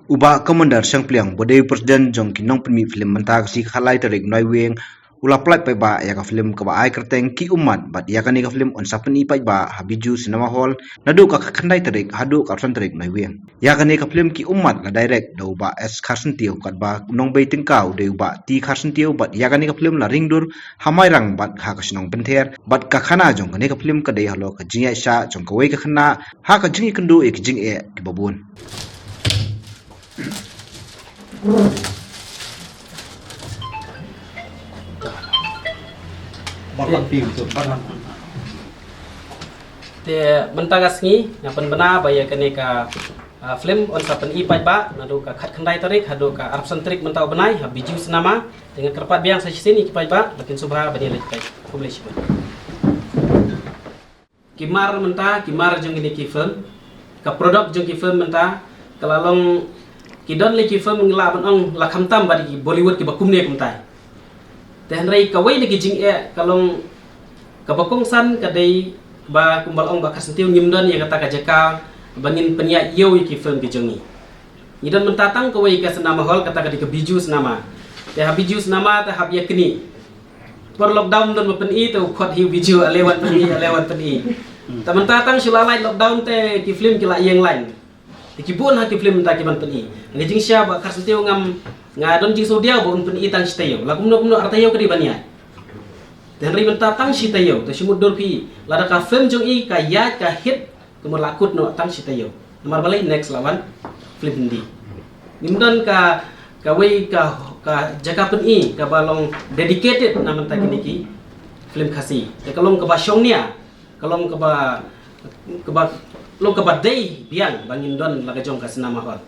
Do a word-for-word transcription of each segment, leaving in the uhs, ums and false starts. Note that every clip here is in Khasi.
U Bah Commander Shangpliang, ba dei u president jong ki nongpynmih film mynta ka sngi khatlai tarik Naiwieng, u la pyllait paidbah ïa ka film kaba ai kyrteng Ki Ummat bad ïa kane ka film yn sa pyni paidbah ha Bijou Cinema Hall naduh ka khatkhyndai tarik haduh ka arphew san tarik Naiwieng. Ïa kane ka film Ki Ummat la direct da u Bah S Kharsyntiew katba u nongbei tyngka u dei u Bah T Kharsyntiew bad ïa kane ka film la ring dur ha Mairang bad ha ka shnong Bynther bad ka khana jong kane ka film ka dei halor ka jingïaishah jong kawei ka khynnah ha ka jingïakynduh ïa ki jingeh kiba bun. Te mynta ka sngi nga pynbna ba ïa kane ka, ah, film yn sa pyni paidbah naduh ka khatkhyndai tarik haduh ka arphew san tarik mynta u bnai ha Bijou Cinema. Te nga kyrpad biang sa shisien ïa ki paidbah ba kin sngewbha ban ïaleit peit. Khublei shibun. Ki mar mynta, ki mar jong kine ki film, ka product jong ki film mynta ka la long, ki don lei ki film ngi lah ban ong la khamtam bad ki Bollywood kiba kumne kumtai. Te hynrei kawei na ki jingeh ka long kaba kongsan ka dei ba kumba la ong Bah Kharsyntiew, ngim don ïa kata ka jaka ba ngin pynïaid ïew ïa ki film ki jong ngi. Ngi don mynta tang kawei ka cinema hall, kata ka dei ka Bijou Cinema. Te ha Bijou Cinema te hap ïa kine. Por lockdown don ba pyni te u khot hi u Bijou, ale wan pyni, ale wan pyni. Te mynta tang shu la lait lockdown te ki film ki la ïeng line. Te ki bun ha ki film mynta ki ban pyni. Nga jingshisha Bah Kharsyntiew, ngam, nga don jingsngewdiaw ba un pyni tang shi taïew. La kumno kumno ar taïew ka dei ban ïaid. Te hynrei mynta tang shi taïew, te shu mutdur phi, lada ka film jong i ka ïaid ka hit, te mut la kut noh tang shi taïew. Namar balei? Next la wan film Hindi. Ngim don ka, kawei ka, ka jaka pyni kaba long dedicated na mynta kine ki film Khasi. Te ka long kaba shongnia, ka long kaba, kaba long kaba dei biang ba ngin don la ka jong ka cinema hall.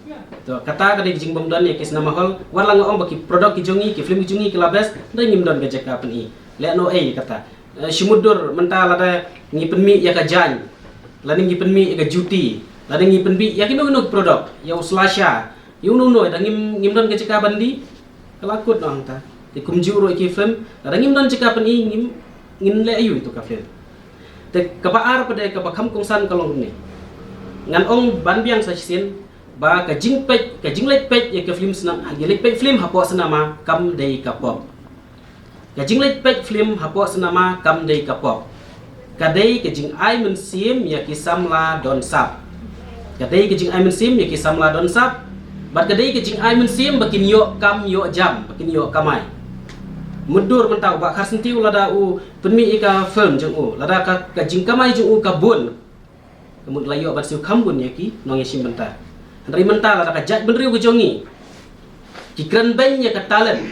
To kata ka dei ka jingbym don ïa ki cinema hall. Wat la nga ong ba ki product ki jong ngi, ki film ki jong ngi ki la best, hynrei ngim don ka jaka pyni. Lehnohei kata. Eh, shu mutdur mynta lada ngi pynmih ïa ka Jaiñ, lada ngi pynmih ïa ka Juti, lada ngi pynmih ïa kino kino ki product, ïa u Slasha, ïa uno uno, da ngim, ngim don ka jaka ban die, ka la kut noh hangta. Te kumjuh ruh ïa ki film, lada ngim don jaka pyni, ngim, ngin leh aïu ïa tu ka film. Te kaba ar pat de kaba kham kongsan ka long kumne. Ngan ong ban biang sa shisien ba ka jingpeit, ka jingleit peit ïa ka film cinema, ïa leit peit film hapoh cinema kam dei ka pop. Ka jingleit peit film hapoh cinema kam dei ka pop. Ka dei ka jingai mynsiem ïa ki samla don sap. Ka dei ka jingai mynsiem ïa ki samla don sap. Bad ka dei ka jingai mynsiem ba kin ïoh kam ïoh jam, ba kin ïoh kamai. Mutdur mynta u Bah Kharsyntiew lada u pynmih ïa ka film jong u, lada ka, ka jingkamai jong u ka bun, ka mut la ïoh ban siew kham bun ïa ki nongïashim bynta. Hynrei mynta lada ka jaitbynriew ka jong ngi ki kren beiñ ïa ka talent,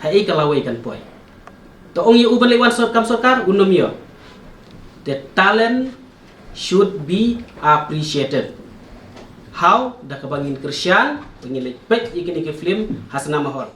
ha ei ka lawei kan poi? To ong ïa u ban leit wan sor kam sorkar, un ym ïoh. The talent should be appreciated. How? Da kaba ngin kyrshan, ba ngin leit peit ïa kine ki film ha cinema hall.